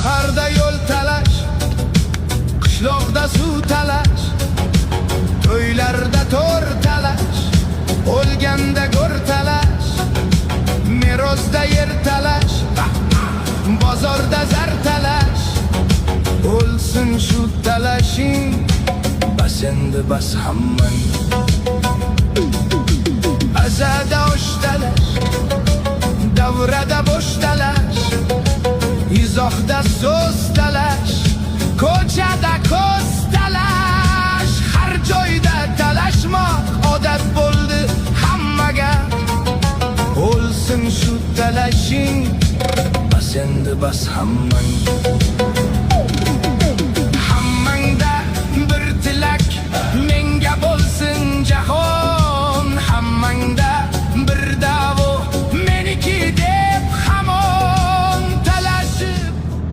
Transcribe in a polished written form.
Shaharda yo'l talash, qishloqda suv talash, to'ylarda to'r talash, o'lganda go'r talash, merosda yer talash, bozorda zar talash. O'lsin shu talashing, bas endi, bas hammang. Azada osh talash, davrada bo'sh talash, izohda so'z talash, ko'chada ko'z talash. Har joyda talashmoq odat bo'ldi hammaga. O'lsin shu talashing, bas endi, bas hammang.